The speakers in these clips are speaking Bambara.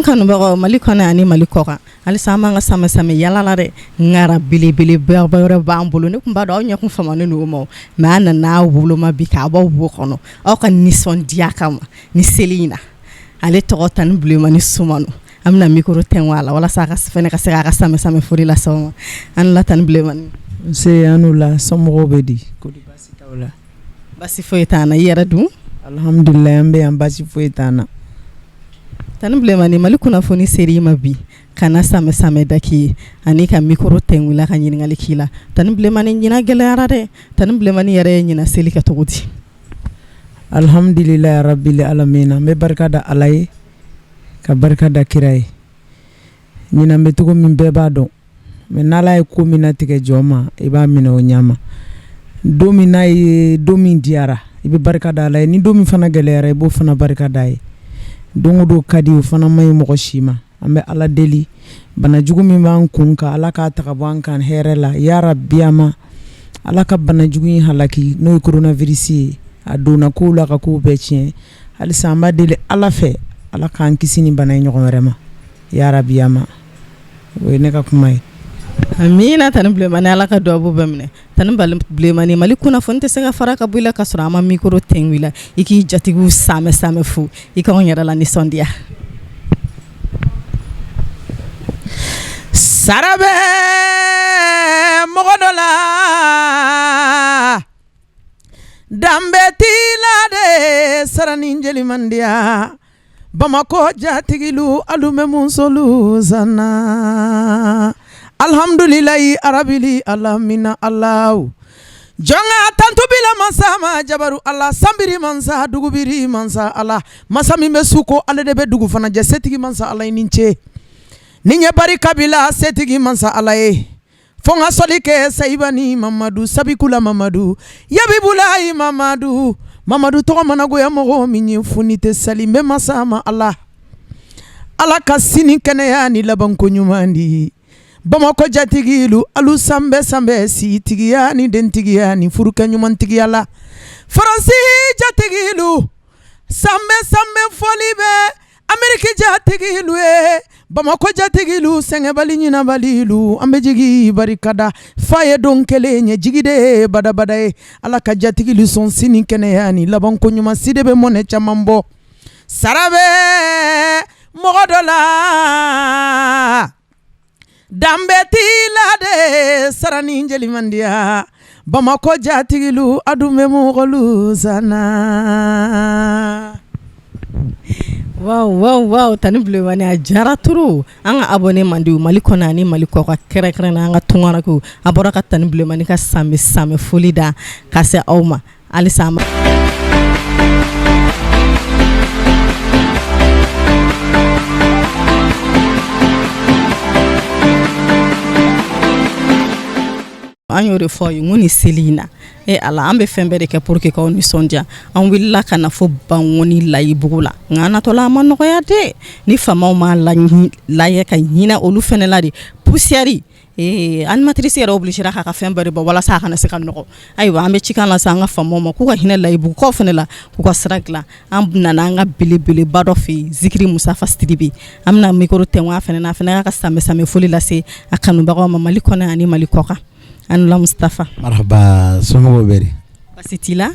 Kanubagaw Mali kɔnɔ ani Mali kɔkan, halisa an b'an ka samɛ samɛ yala la dɛ. Ŋara belebeleba wɛrɛ b'an bolo. Ne tun b'a dɔn aw ɲɛkun famanen don o ma, mais an nana woloma bi k'a b'aw wo kɔnɔ aw ka nisɔndiya kama ni seli in na. Ale tɔgɔ Tani Bilemani Sumano. An bɛna micro tɛnku a la walasa a ka fɛnɛ ka se k'a ka samɛ samɛ foli lase aw ma. An ni la Tani Bilemani. Nse, an n'u la. Somɔgɔw bɛ di? Ko di, baasi t'aw la? Basi foyi t'an na. I yɛrɛ dun? Alhamdulilayi, an bɛ yan, basi foyi t'an na. Tani Bilemani, Mali kunnafoni sera i ma bi ka na samɛ samɛ da k'i ye ani ka micro tɛnku i la ka ɲininkali k'i la. Tani Bilemani, ɲinan gɛlɛyara dɛ. Tani Bilemani yɛrɛ ye ɲinan seli kɛ cogo di? Alhamdulilayi rabili alamina. N bɛ barika da Ala ye ka barika da kira ye. Ɲinan bɛ cogo min, bɛɛ b'a dɔn, mais n'Ala ye ko min latigɛ jɔn ma, i b'a minɛ o ɲɛ ma. Don min n'a ye don min diyara, i bɛ barika da Ala ye. Ni don min fana gɛlɛyara, i b'o fana barika da ye. Don o don ka di, o fana man ɲi mɔgɔ si ma. An bɛ Ala deli, banajugu min b'an kun kan, Ala k'a ta ka bɔ an kan hɛrɛ la ya rabi. Ma Ala ka banajugu in halaki, n'o ye coronavirus ye. A donna kow la ka kow bɛɛ tiɲɛ. Halisa an b'a deli Ala fɛ, Ala k'an kisi ni bana in ɲɔgɔn wɛrɛ ma ya rabi. Ma o ye ne ka kuma ye. Amiina Tani Bilemani, Ala ka duwawu bɛɛ minɛ. Tani Bilemani, Mali kunnafoni tɛ se ka fara ka bɔ i la ka sɔrɔ an ma micro tɛnku i la i k'i jatigiw samɛ samɛ fo, i k'anw yɛrɛ la nisɔndiya. Sara bɛ mɔgɔ dɔ la, danbe t'i la de, sara ni jeli man diya. Bamakɔ jatigilu, alu bɛ musolu sanna. Alhamdulilayi arabili alamina. Ala jɔn ka tantu bila masa ma jabaru Ala sanbiri mansa dugubiri mansa Ala masa min bɛ su ko, ale de bɛ dugu fana jɛ. Setigi mansa Ala, i ni ce. Ni ɲɛ barika bila setigi mansa Ala ye. Fo n ka sɔli kɛ sayibani Mamadu, sabikula Mamadu, yabibulayi Mamadu. Mamadu tɔgɔ mana goya mɔgɔ min ye, fo n'i tɛ sali. N bɛ masa ma Ala, Ala ka sini kɛnɛya ni labanko ɲuman di. Bamakɔ jatigilu, alu sanbɛ sanbɛ sitigiya ni dentigiya ni furukɛ ɲumantigiya la. Faransi jatigilu, sanbɛ sanbɛ fɔli bɛ Ameriki jatigilu ye. Bamakɔ jatigilu, sɛgɛnbali ɲinabalilu, an bɛ jigi barikada fa ye don kelen ye, jigi de ye badabada ye. Ala ka jatigilu sɔn sini kɛnɛya ni labanko ɲuman. Si de bɛ mɔnɛ caman bɔ. Sara bɛ mɔgɔ dɔ la, danbe t'i la de, sara ni jeli man diya. Bamakɔ jatigilu, a dun bɛ mɔgɔlu sanna. Waw waw waw, Tani Bilemani, a diyara trop. An ka abonné mandiw Mali kɔnɔ ani Mali kɔkan, kɛrɛnkɛrɛn an ka tunkarankew, a bɔra ka Tani Bilemani ka sanbɛ sanbɛ foli da ka se aw ma. Halisa an y'o de fɔ ye, n ko ni seli in na, e Ala, an bɛ fɛn bɛɛ de kɛ pour que k'aw nisɔndiya. An wulila ka na fo Bankoni Layibugu la, nka an natɔla a ma nɔgɔya dɛ. Ni faamaw m'a lajɛ ka hinɛ olu fɛnɛ la de, poussière. Ee, animatrice yɛrɛ obligera k'a ka fɛn bɛɛ de bɔ walasa a kana se ka nɔgɔ. Ayiwa, an bɛ cikan lase an ka faamaw ma k'u ka hinɛ Layibugukaw fɛnɛ la, k'u ka sira dilan. An nana an ka belebeleba dɔ fɛ yen, Zikiri Musafa Sidibe. An bɛna micro tɛnku a fɛnɛ na, a fɛnɛ y'a ka sanbɛ sanbɛ foli lase a kanubagaw ma Mali kɔnɔ ani Mali kɔkan. An ni wula Mustafa. Marhaba, somɔgɔw bɛ di? Basi t'i la?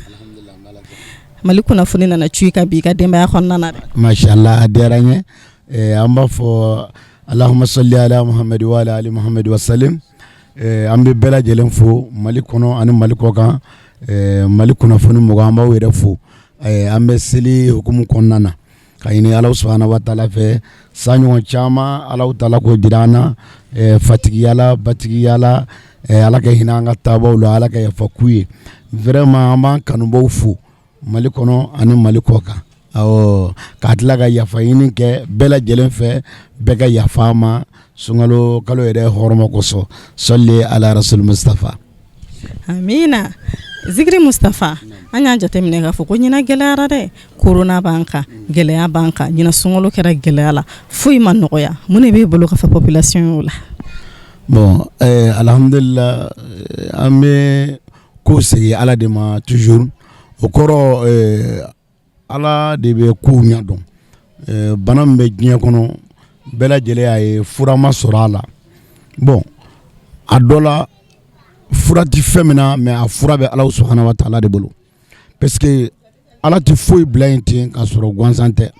Mali kunnafoni nana cu i kan bi i ka denbaya kɔnɔna na dɛ. Mashallah, a diyara n ye. An b'a fɔ Allahumma salli ala Muhammad wa ala ali Muhammad wa salim. An bɛ bɛɛ lajɛlen fo Mali kɔnɔ ani Mali kɔkan. Mali kunnafoni mɔgɔ, an b'aw yɛrɛ fo. An bɛ seli hukumu kɔnɔna na ka ɲini Ala subahana wa taala fɛ, san ɲɔgɔn caman Ala taala k'o jira an na fatigiya la, batigiya la. Ala ka hinɛ an ka taabaw la, Ala ka yafa k'u ye. Vraiment, an b'an kanubaw fo Mali kɔnɔ ani Mali kɔkan. Awɔ, k'a tila ka yafa ɲini kɛ bɛɛ lajɛlen fɛ, bɛɛ ka yafa an ma sunkalo kalo yɛrɛ hɔrɔma kosɔn. Sɔli ala rasul Mustafa. Amiina. Zikiri Mustafa, an y'a jateminɛ k'a fɔ ko ɲinan gɛlɛyara dɛ. Corona b'an kan, gɛlɛya b'an kan. Ɲinan sunkalo kɛra gɛlɛya la, foyi ma nɔgɔya. Mun de b'e bolo ka fɔ population ye o la? Bon, alhamdulillah, an bɛ ko segin Ala de ma toujours. O kɔrɔ, Ala de bɛ kow ɲɛdɔn. Bana min bɛ diɲɛ kɔnɔ. Bɛɛ lajɛlen y'a ye fura ma sɔrɔ a la. Bon, a dɔ la fura tɛ fɛn min na, mais a fura bɛ Ala subahana wa taala de bolo, parce que Ala tɛ foyi bila yen ten k'a sɔrɔ gansan tɛ.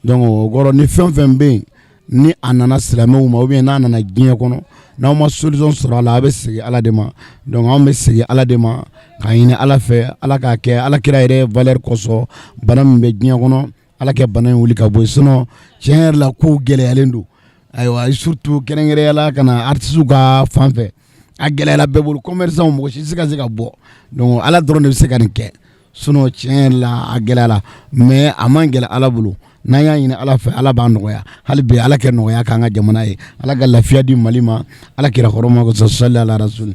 Donc o kɔrɔ, ni fɛn fɛn bɛ yen ni a nana silamɛw ma ou bien n'a nana diɲɛ kɔnɔ, n'aw ma solution sɔrɔ a la, a bɛ segin Ala de ma. Donc anw bɛ segin Ala de ma k'a ɲini Ala fɛ, Ala k'a kɛ Ala kira yɛrɛ valeur kosɔn, bana min bɛ diɲɛ kɔnɔ, Ala kɛ bana in wuli ka bɔ yen. Sinon tiɲɛ yɛrɛ la, kow gɛlɛyalen don. Ayiwa, surtout kɛrɛnkɛrɛnya la ka na artistes ka fan fɛ, a gɛlɛyara bɛɛ bolo. Commerçant, mɔgɔ si tɛ se ka se ka bɔ. Donc Ala dɔrɔn de bɛ se ka nin kɛ. Sinon tiɲɛ yɛrɛ la, a gɛlɛyara, mais a man gɛlɛ Ala bolo. N'an y'a ɲini Ala fɛ, Ala b'a nɔgɔya. Hali bi Ala kɛ nɔgɔya k'an ka jamana ye, Ala ka lafiya di Mali ma, Ala kira hɔrɔma kosɔn, sali ala rasul.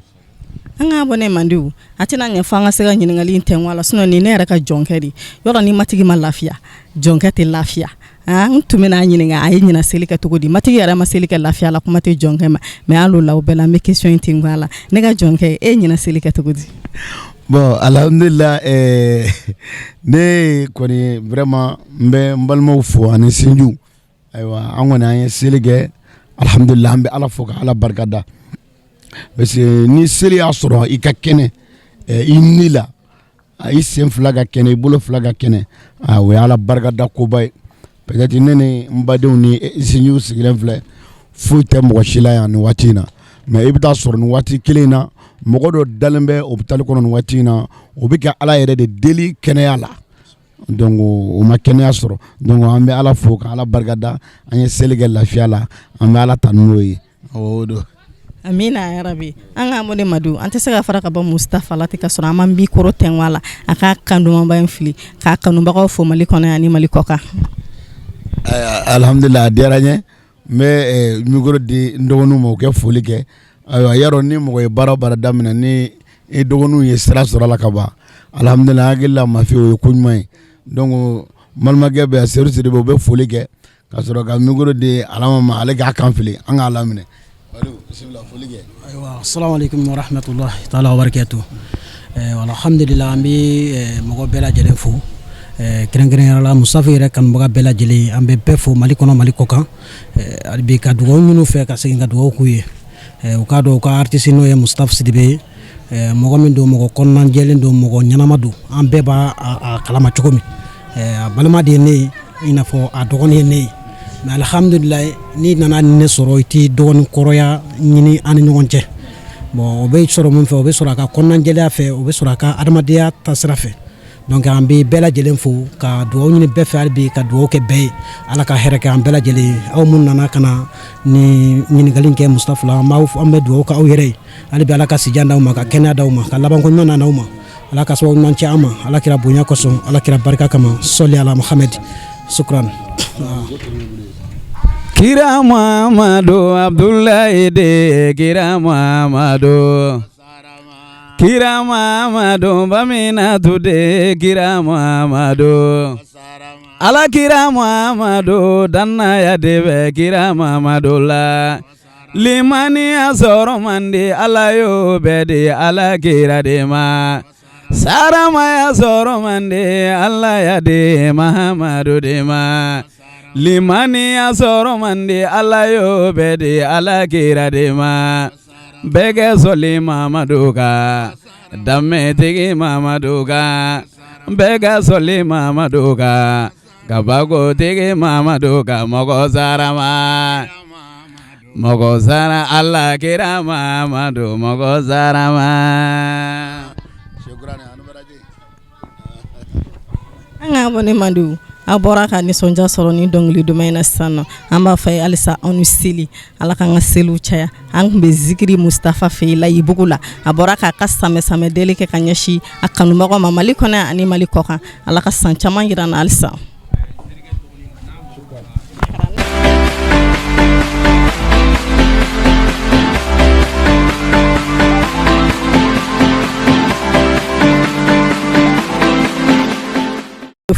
An ka abonné mandiw, a tɛna ɲɛ fo an ka se ka ɲininkali in tɛnku a la, sinon nin ne yɛrɛ ka jɔnkɛ de yɔrɔ. Ni matigi ma lafiya, jɔnkɛ tɛ lafiya. N tun bɛna ɲininka a ye ɲina seli kɛ cogo di. Matigi yɛrɛ ma seli kɛ lafiya la, kuma tɛ jɔnkɛ ma. Mais hali o la, o bɛɛ la, n bɛ question in tɛnku a la. Ne ka jɔnkɛ, e ye ɲina seli kɛ cogo di? Bon, alhamdulillah, ne kɔni vraiment n bɛ n balimaw fo ani sinjiw. Ayiwa, an kɔni an ye seli kɛ, alhamdulillah, an bɛ Ala fo ka Ala barika da, parce que ni seli y'a sɔrɔ i ka kɛnɛ, i ni la, i sen fila ka kɛnɛ, i bolo fila ka kɛnɛ, o ye Ala barika da koba ye. Peut-être ne ni n badenw ni sinjiw sigilen filɛ, foyi tɛ mɔgɔ si la yan nin waati in na, mais i bɛ taa sɔrɔ nin waati kelen in na, mɔgɔ dɔ dalen bɛ hôpital kɔnɔ nin waati in na, o bɛ ka Ala yɛrɛ de deli kɛnɛya la. Donc o ma kɛnɛya sɔrɔ. Donc an bɛ Ala fo ka Ala barika da, an ye seli kɛ lafiya la, an bɛ Ala tanu n'o ye, o don. Amina yarabi. An ka abonné Madu, an tɛ se ka fara ka bɔ Mustafa la ten ka sɔrɔ an ma micro tɛnku a la, a ka kan dumanba in fili k'a kanubagaw fo Mali kɔnɔ yan ni Mali kɔ kan. Alhamdulillah, a diyara n ye. N bɛ micro di n dɔgɔninw ma, u kɛ foli kɛ. Ayiwa, yarɔ, ni mɔgɔ ye baara o baara daminɛ, ni i dɔgɔninw ye sira sɔrɔ a la ka ban, alhamdulillah, an hakili la mafi o ye ko ɲuman ye. Donc n balimakɛ bɛ yan, Seydou Sidibe, o bɛ foli kɛ ka sɔrɔ ka micro di Alama ma, ale k'a kan fili, an k'a laminɛ. Bisimila, foli kɛ. Ayiwa, asalaamaaleykum wa rahmatulahi taala wa barakatu. Alhamdulillah, an bɛ mɔgɔ bɛɛ lajɛlen fo, kɛrɛnkɛrɛnnenya la Mustafa yɛrɛ kanubaga bɛɛ lajɛlen. An bɛ bɛɛ fo Mali kɔnɔ, Mali kɔ kan. Hali bi ka dugawu ɲini u fɛ, ka segin ka dugawu k'u ye. U k'a dɔn u ka artiste n'o ye Mustafa Sidibe ye, mɔgɔ min don, mɔgɔ kɔnɔna jɛlen don, mɔgɔ ɲɛnama don, an bɛɛ b'a a kalama cogo min. A balima de ye ne ye, i n'a fɔ a dɔgɔnin ye ne ye. Mais alhamdulillah, n'i nana ne sɔrɔ, i t'i dɔgɔnin kɔrɔya ɲini an ni ɲɔgɔn cɛ. Bon, o bɛ sɔrɔ mun fɛ? O bɛ sɔrɔ a ka kɔnɔnajɛlenya fɛ, o bɛ sɔrɔ a ka adamadenya taasira fɛ. Donc an bɛ bɛɛ lajɛlen fo ka dugawu ɲini bɛɛ fɛ, hali bi ka dugawu kɛ bɛɛ ye, Ala ka hɛrɛ kɛ an bɛɛ lajɛlen ye. Aw minnu nana ka na ni ɲininkali kɛ Mustafa la, an bɛ dugawu kɛ aw yɛrɛ ye hali bi, Ala ka sijan d'aw ma, ka kɛnɛya d'aw ma, ka labanko ɲuman d'aw ma, Ala ka sababu ɲuman cɛ an ma, Ala kira bonya kosɔn, Ala kira barika kama, sɔli ala Muhamɛdi, sukran. Kira Muhamadu, Abdulayi de, Kira Muhamadu, Kira Muhamadu, Baminatu de, Kira Muhamadu, Ala Kira Muhamadu, dannaya de bɛ Kira Muhamadu la. Limaniya sɔrɔ man di, Ala y'o bɛɛ di Ala kira de ma. Saramaya sɔrɔ man di, Ala y'a di Mahamadu de ma. Limaniya sɔrɔ man di, Ala y'o bɛɛ di Ala kira de ma. Bɛɛ kɛ sɔli Mamadu kan, danbetigi Mamadu kan, bɛɛ ka sɔli Mamadu kan, kabakotigi Mamadu kan, mɔgɔ sarama, mɔgɔ sara Ala kira Mamadu, mɔgɔ sarama. An ka abonné Madu, aw bɔra ka nisɔndiya sɔrɔ ni dɔnkili duman in na sisan nɔ. An b'a fɔ ye halisa, aw ni seli, Ala k'an ka seliw caya. An tun bɛ zikiri Mustafa fɛ yen Layibugu la. A bɔra k'a ka samɛ samɛ deli kɛ ka ɲɛsin a kanubagaw ma Mali kɔnɔ ani Mali kɔ kan. Ala ka san caman jira an na halisa.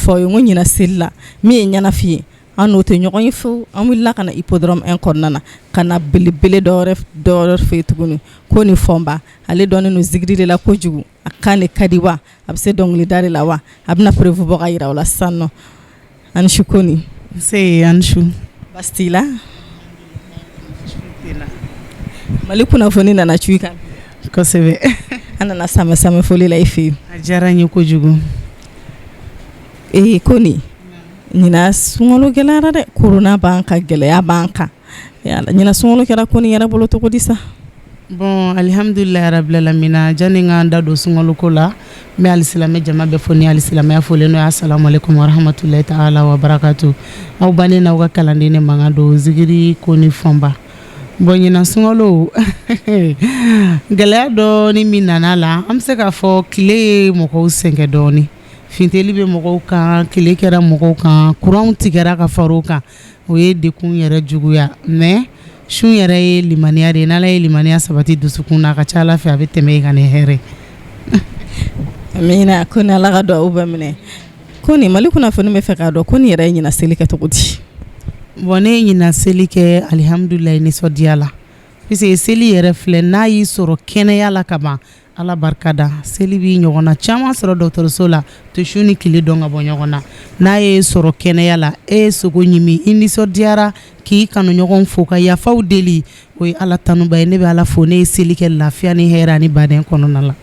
Fɔ ye ko ɲinan seli la, min ye ɲɛnafin ye, an n'o tɛ ɲɔgɔn ye fewu. An wulila ka na hippodrome 1 kɔnɔna na ka na belebele dɔwɛrɛ fɛ yen tuguni ko ni fɔnba. Ale dɔnnen don zikiri de la kojugu. A kan de ka di wa, a bɛ se dɔnkilida de la wa, a bɛna preuve bɔ ka jira o la sisan nɔ. Ani su Koni. Nse, ani su. Baasi t'i la? tɛ n na. Mali kunnafoni nana cun i kan. Kosɛbɛ. An nana sama sama foli la i fɛ yen. A diyara n ye kojugu. Ee Kone, ɲinan sunkalo gɛlɛyara dɛ, corona b'an kan, gɛlɛya b'an kan. Yala ɲinan sunkalo kɛra Kone yɛrɛ bolo cogo di sa? Bon alihamdulilahi rabil alamina, janni n ka n da don sunkaloko la, n bɛ alisilamɛ jama bɛɛ fo ni alisilamɛya foli n'o ye asalamu aleykum warahmatulahi taala wa barakatu. Aw bannen n'aw ka kalanden ne mankan don zikiri Kone Fɔnba. Bon ɲinan sunkalo gɛlɛya dɔɔni min nana la, an bɛ se k'a fɔ tile ye mɔgɔw sɛgɛn dɔɔni, funteni bɛ mɔgɔw kan, tile kɛra mɔgɔw kan, kuranw tigɛra ka fara o kan, o ye degun yɛrɛ juguya. Mais sun yɛrɛ ye limaniya de ye, n'Ala ye limaniya sabati dusukun na, a ka ca Ala fɛ a bɛ tɛmɛ i kan ni hɛrɛ. Amina Kone, Ala ka dugawu bɛɛ minɛ. Kone, Mali kunnafoni bɛ fɛ k'a dɔn Kone yɛrɛ ye ɲinan seli kɛ cogo di? Bon ne ye ɲinan seli kɛ alihamdulilayi nisɔndiya la, puisque seli yɛrɛ filɛ, n'a y'i sɔrɔ kɛnɛya la ka ban, Ala barika da. Seli b'i ɲɔgɔnna caman sɔrɔ dɔgɔtɔrɔso la, tɛ su ni tile dɔn ka bɔ ɲɔgɔn na. N'a ye sɔrɔ kɛnɛya la, e ye sogo ɲimi, i nisɔndiyara k'i kanuɲɔgɔn fo ka yafaw deli, o ye Ala tanuba ye. Ne bɛ Ala fo, ne ye seli kɛ lafiya ni hɛrɛ ani baden kɔnɔna la.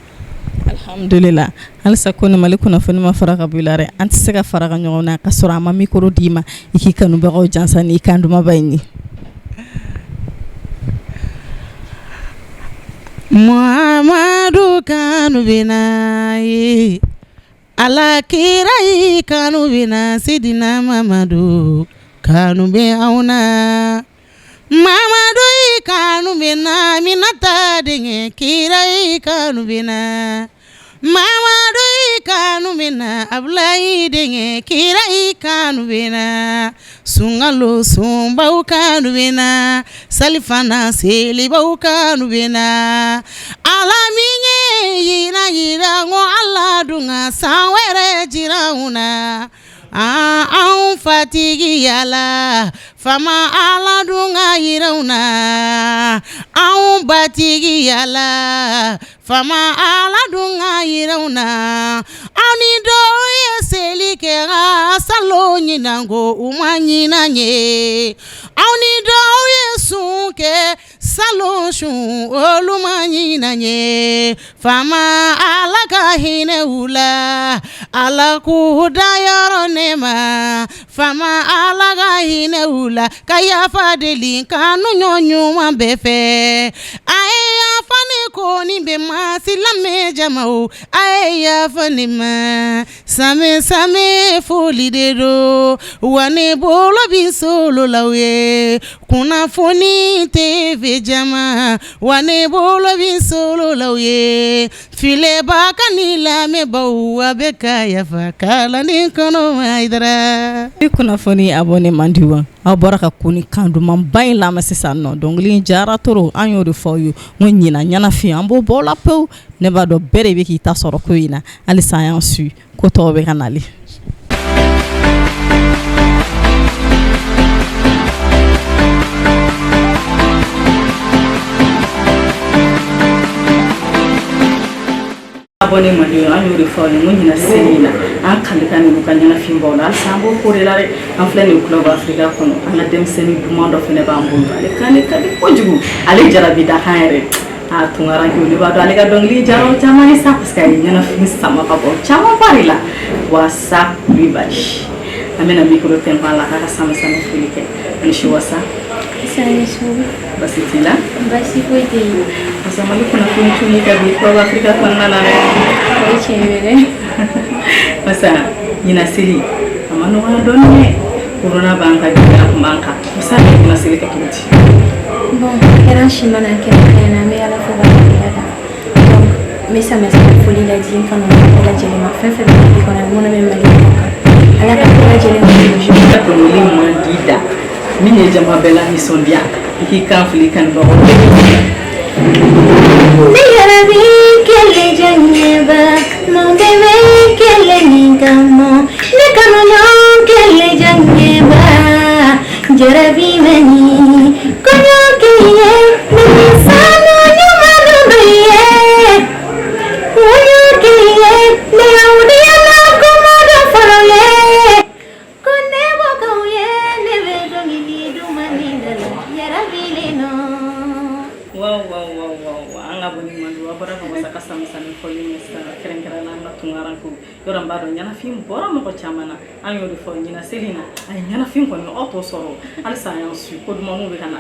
Alhamdulila. Halisa Kone, Mali kunnafoni ma fara ka bɔ i la dɛ, an tɛ se ka fara ka ɲɔgɔn na ka sɔrɔ an ma micro d'i ma i k'i kanubagaw jansa n'i kan dumanba in ye. Muhamadu kanu bɛ n na ye, Ala kira i kanu bɛ n na, Sidina Mamadu kanu bɛ anw na, Mamadu i kanu bɛ n na, Aminata denkɛ kira i kanu bɛ n na, Mamadu i kanu bɛ n na, Abulayi denkɛ kira i kanu bɛ n na, sunkalo sunbaw kanu bɛ n na, salifana selibaw kanu bɛ n na, Ala min ye ɲinan jira, ko Ala dun ka san wɛrɛ jira anw na. Anw fatigi Ala, faama Ala dun ka jira anw na, anw batigi Ala, faama Ala dun ka jira anw na. Aw ni dɔw ye seli kɛ salon ɲinan ko u ma ɲinan ye, aw ni dɔw ye sun kɛ salon sun olu ma ɲinan ye, faama Ala ka hinɛ u la, Ala k'u dayɔrɔ nɛɛma, faama Ala ka hinɛ u la, ka yafa deli kanuɲɔgɔn ɲuman bɛɛ fɛ. A ye yafa ne Kone bɛɛ ma, silamɛ jamaw a ye yafa ne ma, samɛ samɛ foli de don, wa ne bolo bɛ solo la ye, kunnafoni TV jama, wa ne bolo bɛ solo la ye, filɛbaga ka ni lamɛnbaaw wa bɛ ka yafa kalanden kɔnɔ Hayidara. Ni kunnafoni abonné man di wa, aw bɔra ka Kone kan dumanba in lamɛn sisan nɔ, dɔnkili in diyara trop, an y'o de fɔ aw ye, n ko ɲinan ɲɛnafin an b'o bɔ la pewu. Ne b'a dɔn bɛɛ de bɛ k'i ta sɔrɔ ko in na, halisa an y'an su ko tɔw bɛ ka nali. Abonné man di, an y'o de fɔ aw ye, n ko ɲinan seli in na an kalikan de ka ɲɛnafin b'aw la, halisa an b'o ko de la dɛ. An filɛ nin Club Africa kɔnɔ, an ka denmisɛnnin duman dɔ fana b'an bolo, ale kan de ka di kojugu, ale jarabi da kan yɛrɛ a tunkaranke, ne b'a dɔn ale ka dɔnkili diyara caman ye sa, parce que a ye ɲɛnafin sama ka bɔ caman ba de la. Wasa Kulibali, an bɛna micro tɛnpɛn a la k'a ka sama sama foli kɛ. Ani su Wasa. Basi t'i la? Basi foyi tɛ yen. Wasa, Mali kunnafoni tun ka bi Club Africa kɔnɔna la dɛ. O ye tiɲɛ ye dɛ. Wasa, ɲinan seli a ma nɔgɔya dɔɔni dɛ, corona b'an kan, gɛlɛya tun b'an kan. Wasa, bɛ ɲinan seli kɛ cogo di? Bon, kɛra si mana kɛ na, an bɛ Ala fo k'a barika da. Donc n bɛ sama sama foli ladi n kanubaga bɛɛ lajɛlen ma, fɛn fɛn bɛ Mali kɔnɔ ani minnu bɛ Mali kɔ kan, Ala ka bɛɛ lajɛlen I ka dɔnkili man di da min ye jama bɛɛ la nisɔndiya, i k'i kan fili kanubagaw bɛɛ. Ne yɛrɛ bi kelen jɛɲɛba mun dɛmɛ kelen nin kama, ne kanuɲɔgɔn kelen jɛɲɛba jarabi bɛ nin kɔɲɔ kɛ ye, ne ni sanu ɲuman dɔ ye, kɔɲɔ kɛ ye, ne y'aw de la kuma dɔ fɔlɔ ye, ko ne bɔkaw ye, ne bɛ dɔnkili duman nin da la yarabi le nɔ. Waaw waaw waaw waaw, an ka bɔ ni mandi a bɔra ka wasa ka samisani fɔli min sisan, kɛrɛnkɛrɛn an ka tunkarankew yɔrɔ n b'a dɔn ɲɛnafin bɔra mɔgɔ caman na. An y'o de fɔ ɲinan seli in na, a ye ɲɛnafin kɔni aw t'o sɔrɔ halisa. An y'an su ko dumanw bɛ ka na.